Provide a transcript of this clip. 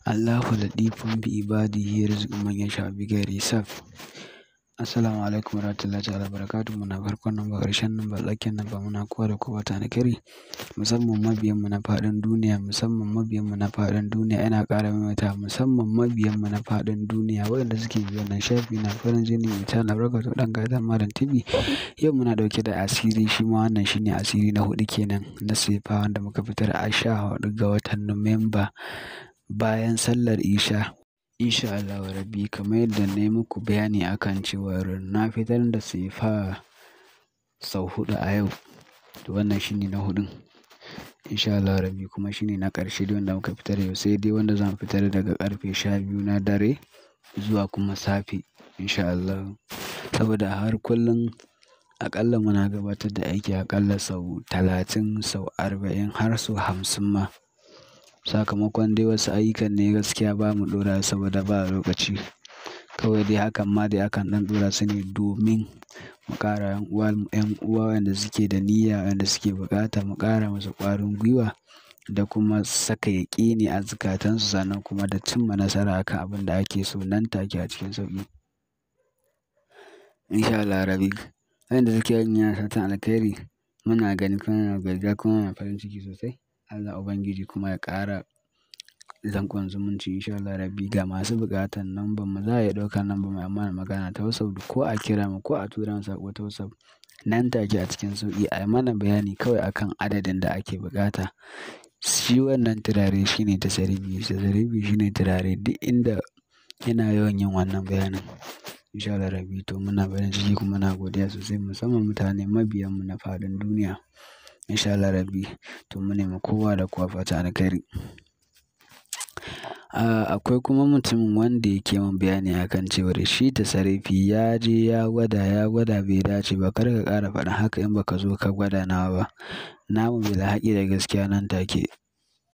Allahu latifun bi ibadihi yarzuqu man yasha bi ghairi hisab. Assalamu alaikum warahmatullahi ta'ala barakatuh. Muna farkon nan ba ƙarshen nan ba tsakiyar nan ba, muna kowa da kowa ta alkhairi, musamman mabiyan mu na faɗin duniya, musamman mabiyan mu na faɗin duniya. Ina ƙara maimaita, musamman mabiyan mu na faɗin duniya waɗanda suke biyan nan shafi na farin jini ita na barkatu ɗan gatan Malam TV. Yau muna ɗauke da asiri, shi ma wannan shine asiri na huɗu kenan na sefa wanda muka fitar a 14 ga watan Nuwamba bayan sallar Isha. Insha Allahu Rabbi, kamar yadda na yi muku bayani akan cewar na fitar da sefa sau huɗu a yau, to wannan shine na huɗun insha Allahu Rabbi, kuma shine na ƙarshe dai wanda muka fitar yau, sai dai wanda zan fitar daga ƙarfe 12 na dare zuwa kuma safe insha Allah. Saboda har kullum aƙalla muna gabatar da aiki aƙalla sau 30, sau 40, har sau 50 ma. Sakamakon dai wasu ayyukan ne gaskiya ba mu ɗora saboda ba lokaci. Kawai dai hakan ma dai akan ɗan ɗora su ne domin mu ƙara ƴan uwa wanda suke da niyya, wanda suke buƙata, mu ƙara musu ƙwarin gwiwa da kuma saka yaƙini a zukatansu, sannan kuma da cimma nasara akan abin da ake so nan take a cikin sauƙi. Insha Allah Rabbi, wanda suke yin yana fatan alkhairi, muna gani kuma muna godiya kuma muna farin ciki sosai. Allah Ubangiji kuma ya ƙara danƙon zumunci insha Allah Rabbi. Ga masu buƙatar number mu, za a iya ɗaukar number mu amma magana ta WhatsApp, ko a kira mu ko a tura mu saƙo ta WhatsApp nan take a cikin sauƙi, a yi mana bayani kawai akan adadin da ake buƙata. Shi wannan turare shine tasarifi, tasarifi shine turare, duk inda ina yawan yin wannan bayanin insha Allah Rabbi. To muna farin ciki kuma muna godiya sosai, musamman mutane mabiyan mu na faɗin duniya insha Allah Rabbi. To mu nemi kowa da kowa fatan alkhairi. Akwai kuma mutumin wanda yake min bayani akan cewar shi tasarifi ya je ya gwada, ya gwada bai dace ba. Kar ka ƙara faɗin haka in baka zo ka gwada nawa ba. Namu bil haƙi da gaskiya nan take.